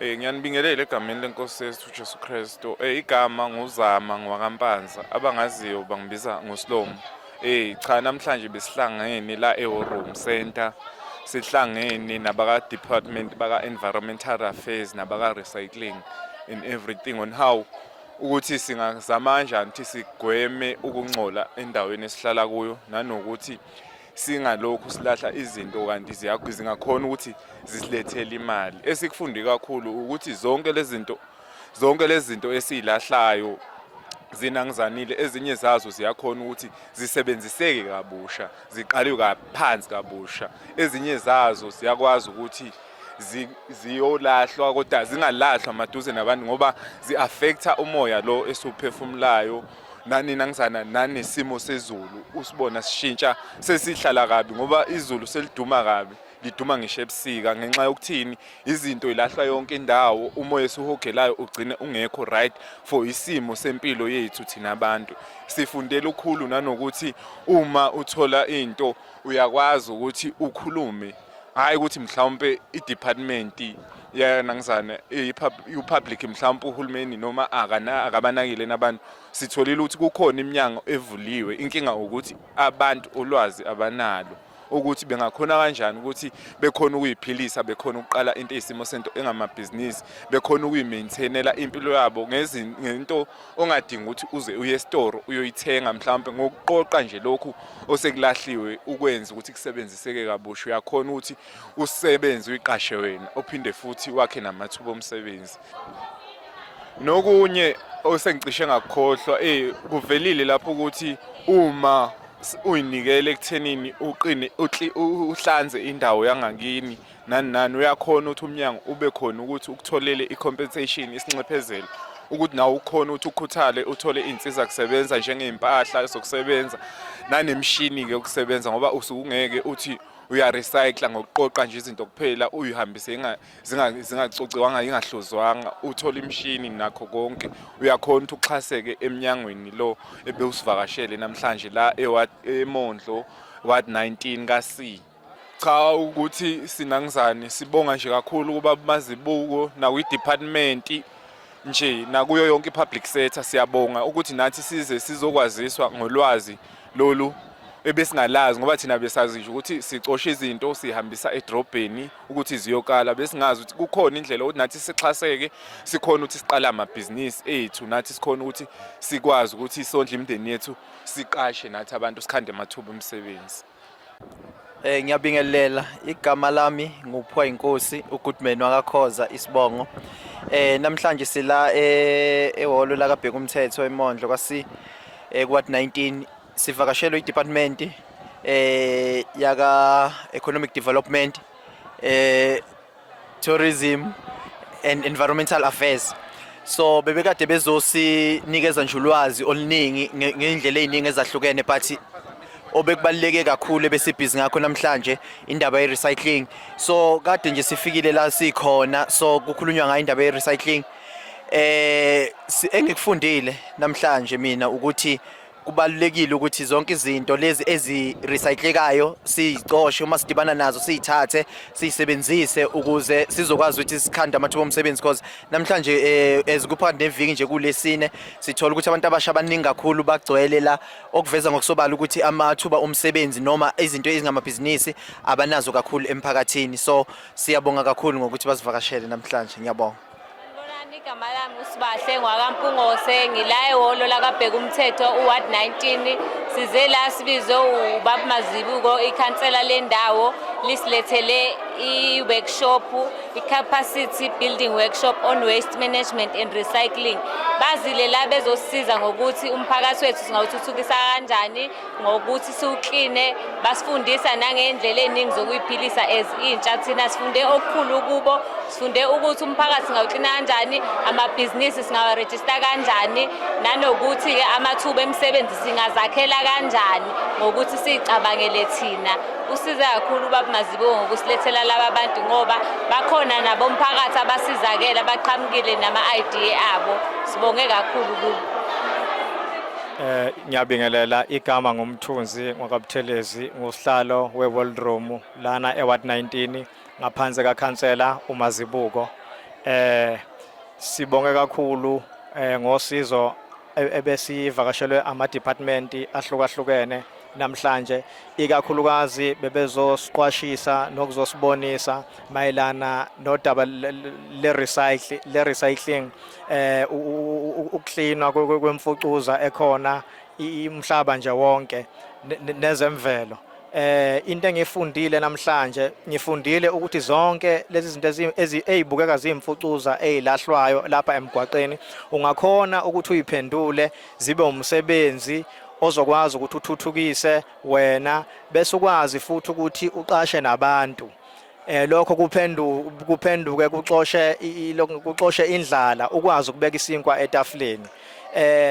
Ngiyanibingelela egameni lenkosi yethu uJesu Kristu. Igama nguZama ngwakaMpanza. Abangaziyo bangibiza ngoSlomo. Cha, namhlanje besihlangene la eWar Room Center. Sihlangene nabaka department baka Environmental Affairs nabaka Recycling and everything on how ukuthi singazama kanjani ukuthi sigweme ukungcola endaweni esihlala kuyo, nanokuthi singalokhu silahla izinto kanti zingakhona ukuthi zisilethele imali. Esikufunde kakhulu ukuthi zonke lezi zinto esiyilahlayo zinangizanile, ezinye zazo ziyakhona ukuthi zisebenziseke kabusha, ziqale kaphansi kabusha. Ezinye zazo ziyakwazi ukuthi ziyolahlwa, kodwa zingalahlwa maduze nabantu ngoba zi-affecta umoya lo esiwuphefumulayo nani nangizana nanesimo sezulu. Usibona sishintsha, sesihlala kabi ngoba izulu seliduma kabi, liduma ngisho ebusika, ngenxa yokuthini? Izinto ilahlwa yonke indawo, umoya esiwuhogelayo ugcine ungekho right for isimo sempilo yethu thina abantu. Sifunde lukhulu nanokuthi uma uthola into uyakwazi ukuthi ukhulume, hayi ukuthi mhlawumbe i-department yanangizana i-public, mhlawumbe uhulumeni noma akana akabanakile nabantu. Sitholile ukuthi kukhona iminyango evuliwe, inkinga ukuthi abantu ulwazi abanalo ukuthi bengakhona kanjani ukuthi bekhona ukuyiphilisa, bekhona ukuqala into eyisimo sento engamabhizinisi, bekhona ukuyi-maintainela impilo yabo ngento ongadingi ukuthi uze uye esitoro uyoyithenga. Mhlawumbe ngokuqoqa nje lokhu osekulahliwe, ukwenza ukuthi kusebenziseke kabusha, uyakhona ukuthi usebenze, uyiqashe wena, uphinde futhi wakhe namathuba omsebenzi. Nokunye osengicishe ngakukhohlwa, kuvelile lapho ukuthi uma uyinikele ekuthenini uqine uhlanze indawo yangakini nani nani, uyakhona ukuthi umnyango ube khona ukuthi ukutholele i-compensation, isinxephezelo, ukuthi nawe ukhona ukuthi ukhuthale, uthole iy'nsiza kusebenza njengey'mpahla zokusebenza nanemishini-ke yokusebenza, ngoba usuke ungeke uthi uya-recycla ngokuqoqa nje izinto kuphela, uyihambise zingacociwanga, ingahluzwanga. Uthole imishini nakho konke, uyakhona ukuthi uxhaseke emnyangweni lo ebewusivakashele namhlanje la eMondlo Ward 19 ka-C. Cha, ukuthi sinangizane, sibonga nje kakhulu kuba Mazibuko nakwi-department nje nakuyo yonke i-public sector. Siyabonga ukuthi nathi size sizokwaziswa ngolwazi lolu ebesingalazi, ngoba thina besazi nje ukuthi sicosha izinto, sihambisa edrobheni ukuthi ziyokala. Besingazi ukuthi kukhona indlela ukuthi nathi sixhaseke, sikhona ukuthi siqale amabhizinisi ethu nathi, sikhona ukuthi sikwazi ukuthi sondle imindeni yethu, siqashe nathi abantu, sikhande amathuba omsebenzi. Ngiyabingelela, igama lami nguphiwa inkosi uGoodman wakaKhoza isibongo. Namhlanje sila ehholo la kaBheka umthetho eMondlo kwasi ku Ward 19, sivakashelwe i-department yaka Economic Development, Tourism and Environmental Affairs. So bebekade bezosinikeza nje ulwazi oluningi ngey'ndlela ey'ningi ezahlukene, but obekubaluleke kakhulu ebesibhizi ngakho namhlanje indaba ye-recycling. So kade nje sifikile la sikhona, so kukhulunywa ngayo indaba ye-recycling. Engikufundile namhlanje mina ukuthi kubalulekile ukuthi zonke izinto lezi ezi-recyclekayo siyicoshe, uma sidibana nazo siyithathe, siyisebenzise ukuze sizokwazi ukuthi sikhande amathuba omsebenzi, because namhlanje as kuphakathi neviki nje kulesine sithola ukuthi abantu abasha abaningi kakhulu bagcwele la, okuveza ngokusobala ukuthi amathuba omsebenzi noma izinto ezingamabhizinisi abanazo kakhulu emphakathini. So siyabonga kakhulu ngokuthi basivakashele namhlanje, ngiyabonga. Sanibonani, igama lami uSibahle ngwakaMpungose, ngila ehholo lakaBheka umthetho uWard 19. Size la sibizwe ubaba Mazibuko, ikhansela lendawo, lisilethele i-workshop, i-capacity building workshop on waste management and recycling. Bazile la bezosisiza ngokuthi umphakathi wethu singawuthuthukisa kanjani ngokuthi siwukline. Basifundisa nangendlela ey'ningi zokuyiphilisa as intsha. Thina sifunde okukhulu kubo, sifunde ukuthi umphakathi singawuklina kanjani, amabhizinisi singawarejista kanjani, nanokuthi-ke amathuba emisebenzi singazakhela kanjani ngokuthi siyicabangele thina. Usize kakhulu ubaba Mazibuko ngokusilethela laba bantu, ngoba bakhona nabomphakathi abasizakele, abaqhamukile nama-idea abo. Sibonge kakhulu kubo. Ngiyabingelela, igama ngumthunzi ngwakaButhelezi, ngusihlalo we-Wardroom lana eWard 19 ngaphansi kakhansela uMazibuko. Sibonge kakhulu ngosizo ebesivakashelwe ama department ahlukahlukene namhlanje, ikakhulukazi bebezosiqwashisa nokuzosibonisa mayelana nodaba le recycling, ukuklinwa kwemfucuza ekhona umhlaba nje wonke nezemvelo. Into engifundile namhlanje, ngifundile ukuthi zonke lezi zinto ezibukeka ziyimfucuza ezilahlwayo lapha emgwaqeni, ungakhona ukuthi uyiphendule zibe umsebenzi ozokwazi ukuthi uthuthukise wena, bese ukwazi futhi ukuthi uqashe nabantu. Lokho kuphenduke kuxoshe indlala, ukwazi ukubeka isinkwa etafuleni.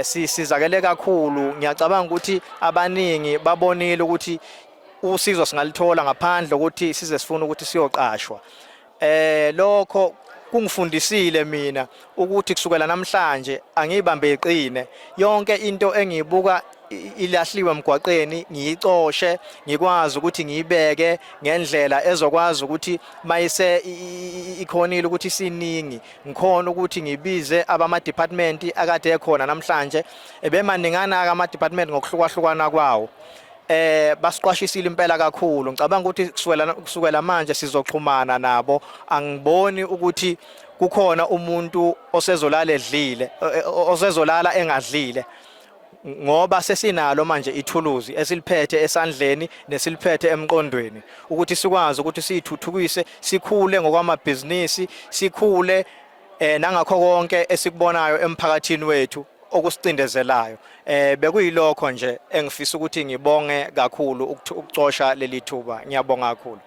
Sisizakele kakhulu. Ngiyacabanga ukuthi abaningi babonile ukuthi usizo singalithola ngaphandle ukuthi size sifune ukuthi siyoqashwa. Lokho kungifundisile mina ukuthi kusukela namhlanje angiyibambe iqine yonke into engiyibuka ilahliwe emgwaqeni, ngiyicoshe, ngikwazi ukuthi ngiyibeke ngendlela ezokwazi ukuthi mayise ikhonile ukuthi siningi, ngikhona ukuthi ngibize abama department akade ekhona namhlanje. Ebemaningana ama department ngokuhlukahlukana kwawo. Basiqwashisile impela kakhulu. Ngicabanga ukuthi kusukela manje sizoxhumana nabo. Angiboni ukuthi kukhona umuntu osezolala edlile, osezolala engadlile, ngoba sesinalo manje ithuluzi esiliphethe esandleni nesiliphethe emqondweni ukuthi sikwazi ukuthi siyithuthukise, sikhule ngokwamabhizinisi, sikhule nangakho konke esikubonayo emphakathini wethu okusicindezelayo. Bekuyilokho nje engifisa ukuthi ngibonge kakhulu ukucosha leli thuba. Ngiyabonga kakhulu.